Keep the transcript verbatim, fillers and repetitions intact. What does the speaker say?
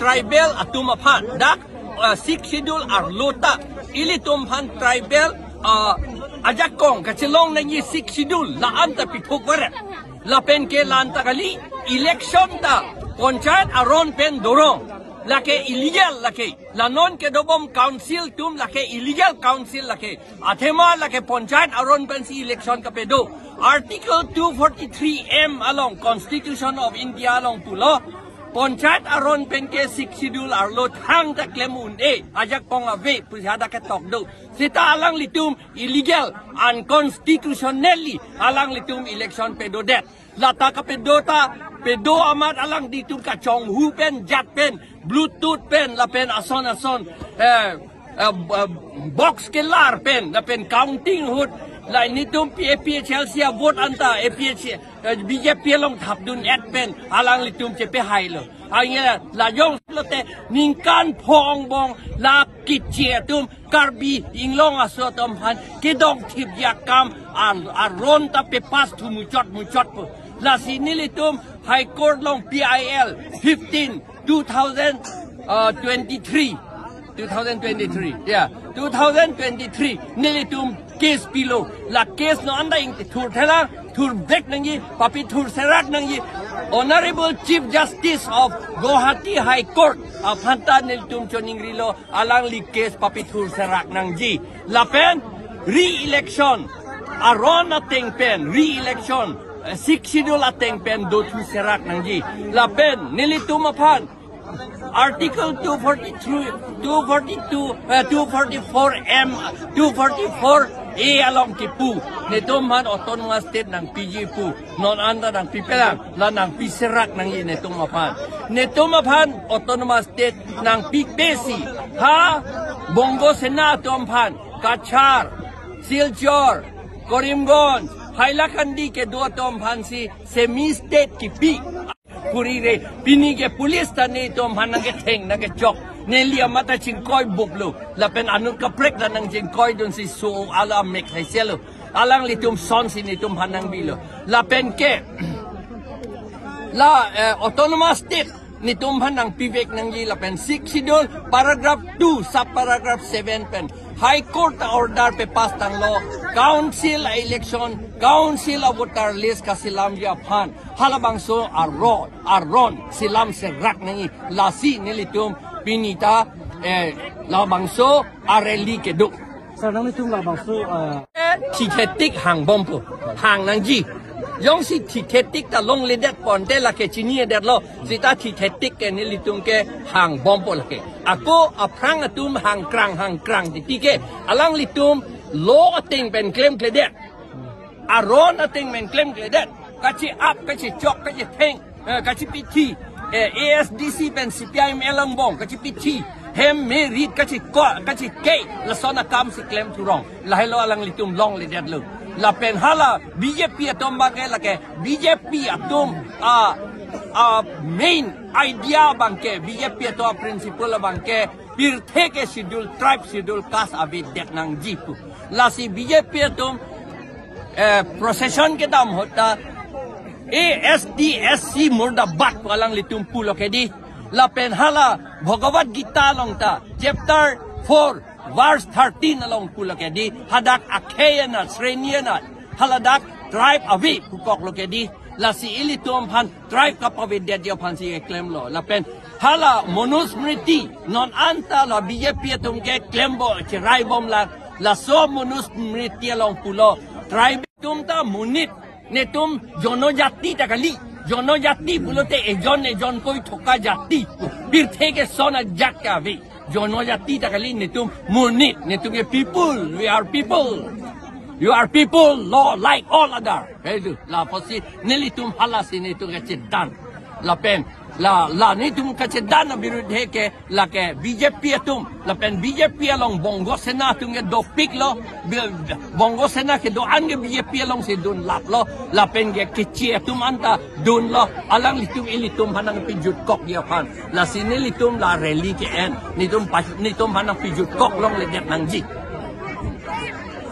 tribal atum aphan, dak, uh, Sixth Schedule arlo ta ilitum aphan tribal, uh, ajakong kachelong nangji Sixth Schedule la-an ta pithuk varet. Lapen ke la-an ta kali, election ta panchayat aron pen dorong. Lake illegal lake. La non kedobom council atum lake illegal council lake. Athema lake panchayat aron pensi election kapedo. Article two forty-three M along Constitution of India along pulo, panchayat aron pen ke Sixth Schedule arlo thangta klem un-e, ajakong ave pusi hadak ketok do. Seta alanglitum illegal, unconstitutionally alanglitum election pedodet. Lata kapedo ta, pedo amat alanglitum kachonghu pen, jat pen, Bluetooth pen, lapen ason ason, eh, eh, eh, box kelar pen, lapen counting ahut, la netum P A P H L C avote anta, A P H, eh, B J P along thapdun-et pen, alanglitum chepehailo. Hanya la jongsi lote ningkan pho angbong la kiche atum Karbi Anglong aso atum aphan kedongthipji akam ar-, aron ta pepass thu muchot muchot po. Lasi nelitum High Court along P I L fifteen, two thousand, uh, twenty-three. Two thousand twenty-three. Yeah. Two thousand twenty-three. Nelitum case pilo. La case non anta ingthurthelang, thurvek nangji, papithur serak nangji. Honorable Chief Justice of Guwahati High Court aphan ta nelitum choningrilo, alangli case papithur serak nangji. Lapen re-election aron ateng pen, re-election, eh, Sixth Schedule ateng pen dothu serak nangji. Lapen nelitum aphan Article two forty-three, two forty-two, eh, two forty-four M, two forty-four A along kipu, netum aphan autonomous state nangpiji pu, non anta nangpipelang, la nangpiserak nangji netum aphan. Netum aphan autonomous state nangpipesi, ha Bongo Sena atum aphan, Cachar, Silchar, Karimganj, Hailakandi kedo atum aphansi semi state kipi. Puri re, pini ke police ta netum aphan nangketheng nangkechok. Neli amat ta chingkoi buplo. Lapen anut kaprek ta nangchingkoidunsi so ala mek haiselo. Alanglitum sonsi netum aphan nangbilo. Lapen ke la, eh, autonomous state netum aphan nangpivek nangji lapen Sixth Schedule paragraph two, sub paragraph seven pen High Court order pepass tanglo, council election, council a voter list kaselamji aphan. Halabangso aron, aron selam serak nangji, lasi nelitum pini ta, eh, labangso a rally kedo. Sir, nanglitum labangso, eh, eh, thithetik hangbompo, hang nangji. Jongsi thithetik ta longledet ponte lake chinidetlo, seta thithetik ke nelitum ke hangbompo lake. Ako aphrang atum hangkrang hangkrang titi ke, alanglitum law ateng pen klemkledet, aron ateng pen klemkledet, kachi-ap, kachichok, kachitheng, eh, kachipithi, eh, A S D C pen C P I M L angbong, kachipithi, hem merit, kachiko, kachike, lason akamsi klem thurong. Lahelo alanglitum longledetlo. Lapen hala B J P atum abangke lake, B J P atum, ah, ah, main idea abangke, B J P atum a principle abangke, pirthe ke schedule tribe, schedule caste avedet nangji pu. Lasi B J P atum, eh, procession kedam ahut ta A S D S C murdabad pu alanglitum pulo kedi. Lapen hala Bhagavad Gita along ta chapter four verse thirteen along pulo kedi. Hadak akhei anat, sreni anat, haladak tribe ave pu koklo kedi. Lasi ilitum aphan tribe kapavedetji aphansi klemlo. Lapen hala Manusmriti, non anta la B J P atum ke klembo, cheraibomlang. Laso Manusmriti along pulo, tribe atum ta monit, netum jonojati ta kali. Jonojati pulote ejon ejon koi thoka jati. Pirthe ke son ajat ke ave. Jonojati ta kali, netum monit, netum ke people, we are people. You are people, law like all other. Hedu, la apotsi nelitum halasi netum kachedan. Lapen, la, la netum kachedan abirudhe ke, lake B J P atum, lapen B J P along Bongo Sena atum ke dopiklo, Bi-, Bongo Sena kedo-an ke B J P alongsi dunlaplo, lapen ke kiche atum anta dunlo, alanglitum ilitum aphan nangpijutkokji aphan. Lasi nelitum la rally ke-en, netum pas, netum aphan nangpijutkok longledet nangji.